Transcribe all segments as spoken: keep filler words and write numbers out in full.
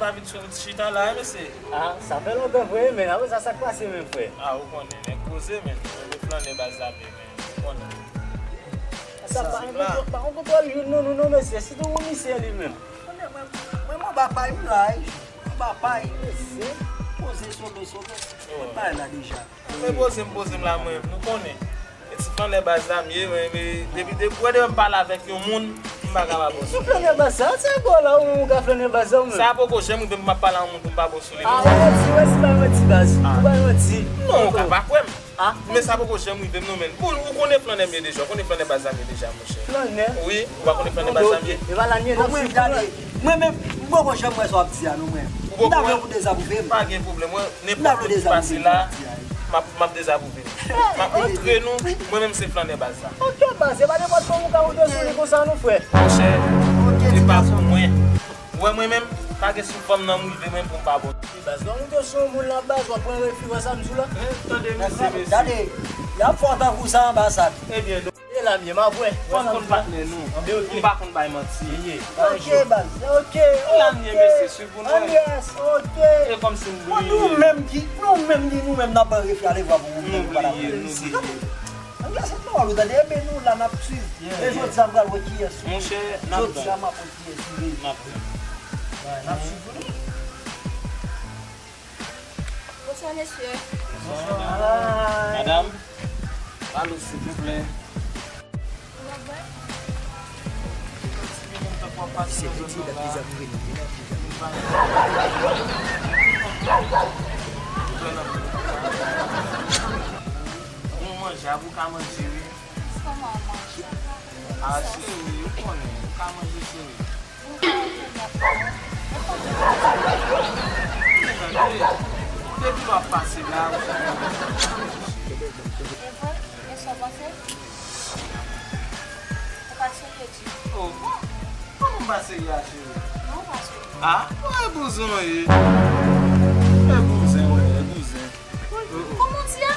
Vin sou chita la, mesye. Ah, sa fè lontan vre, men apre sa, sa k pase menm, frè? Ah, ou konnen, nèg poze, men. Mwen flannen baz la, men, ou konnen. Sa pa, pa, pa, pa, pa, pa, pa, non, non, non, mesye, sitou ou misye li menm. Mwen, mwen, mwen, mwen ba pay, m la, wi. Mwen ba pay. Mesye. Poze, sove, sove. Mwen bay la deja. Mwen poze m, poze m la, mwen, nou konnen. E ti flannè baz la m ye, mwen, men depi, depi, wè, depi m pale avèk yon moun, m pa ka pa bon sou li. Flannè baz sa, se gwo la, ou menm ou ka flannè baz la, ou menm. Sa poko janm rive m, m ap pale a yon moun pou m pa bon sou li, non. Ah, wè, si, wè, si, bay manti, baz. Ah. Ou bay manti. Non, ou ka pa kwè m. Ah. Men sa poko janm rive m, non, men. Bon, ou konnen flannè m ye deja, ou konnen flannè baz la m ye deja, monchè. Flannè? Wi, ou pa konnen flannè baz la m ye. E pa la m ye, non, mwen, gade. Mwen menm, m poko janm wè sa w ap di a, non, mwen. M ta vle pou dezapwouve m. Pa gen pwoblèm, mwen, nenpòt moun ki pase la, m ap, m ap dezapwouve. M ap montre nou, mwen menm se flannè baz la. Ok, baz, se pa nenpòt fanm ou ka monte sou li konsa, non, frè. Monchè, e pa pou mwen. Ou wè mwen menm, pa gen sou fanm nan m rive mwen pou m pa bon. Baz, lè w monte sou yon moun la, baz, w ap pran refi, wè sa m di w la? Tande, mesye, mesye. Gade, y ap fè w tankou sa anbasad. Ebyen, E la m ye, m ap wè. Fò n konn patnè nou. Ok. M pa konn bay manti. Ok, baz. Ok, ok. La m ye, mesye, swiv pou nou. Andreas, ok. E kòmsi m bliye. Bon, nou menm ki, nou menm ki, nou menm n ap bay refi alevwa pou moun nou pa t ap bliye. Nou bliye, nou bliye. Andreas, se twò lou, tande, ebyen nou la n ap swiv. Yeah, yeah. E jodi a m pral wè kiyès ou ye. Monchè, n ap pran. Jodi a m ap wè kiyès ou ye. N ap pran. N ap swiv pou nou. Bonswa, mesye. Bonswa. Madanm, alo, silvouplè. Se piti, l ap dezavouve nou, l ap dezavouve nou. Bon, manje, ou ka manje, wi. Kòman w manje? A, cheri, ou konnen, ou ka manje, cheri. Depi w ap pase la, ou... E vre? E sa w panse? Ou pa serye di. Oh, kòman m pa serye a, cheri? Non, ou pa serye. Ah, bon, e bouzen w ye. E bouzen w ye, e bouzen. Kòman w di a?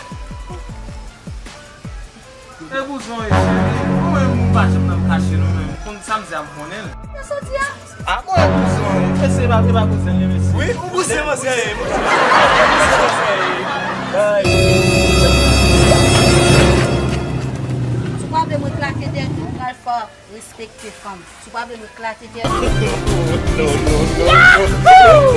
E bouzen w ye, cheri. Ou menm, ou pa janm nan kache non, men konn sa m di a, m konnen l. Nan soti a? A bon, e bouzen w ye. Mesye, e pa, e pa bouzen l, mesye. Wi, ou bouzen, mesye. Ou bouzen, mesye. Ay. Si w pa vle mwen klake dèyè tou, pral fò respekte fanm. Si w pa vle mwen klake dèyè tou. Non, non, non, non.